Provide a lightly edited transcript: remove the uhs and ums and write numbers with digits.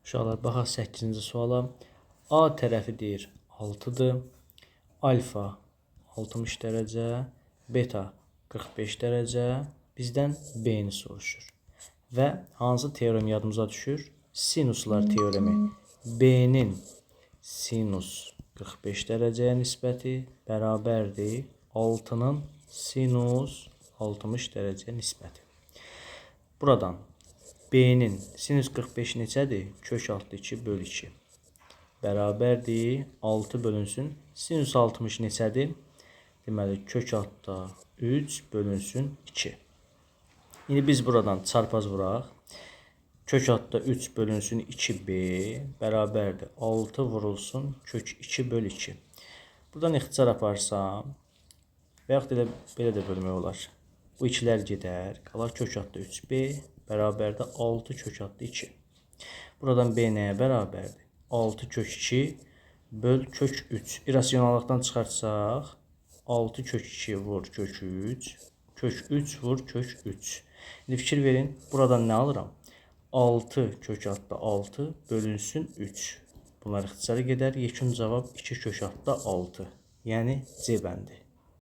Uşaqlar, baxaq 8-ci suala. A tərəfi deyir 6-dır. Alfa 60 dərəcə, beta 45 dərəcə. Bizdən B-ni soruşur. Və hansı teorem yadımıza düşür? Sinuslar teoremi. B-nin sinus 45 dərəcəyə nisbəti bərabərdir 6-nın sinus 60 dərəcəyə nisbəti. Buradan B-nin sinus 45 neçədir? Kök altı 2 bölü 2. Bərabərdir 6 bölünsün. Sinus 60 neçədir? Deməli, kök altda 3 bölünsün 2. İndi biz buradan çarpaz vuraq. Kök altda 3 bölünsün 2b bərabərdir 6 vurulsun kök 2 bölü 2. Buradan ixtisar aparsam və yaxud elə belə də bölmək olar. Bu ikilər gedər. Qalar kök altda 3b bərabərdir 6 kök altda 2. Buradan b nəyə bərabərdir? 6 kök 2 böl kök 3. İrasionallıqdan çıxartsaq 6 kök 2 vur kök 3, kök 3 vur kök 3. İndi fikir verin, buradan nə alıram? 6 kök altda 6 bölünsün 3. Bunlar ixtisara gedər. Yekun cavab 2 kök altda 6. Yəni C bəndi.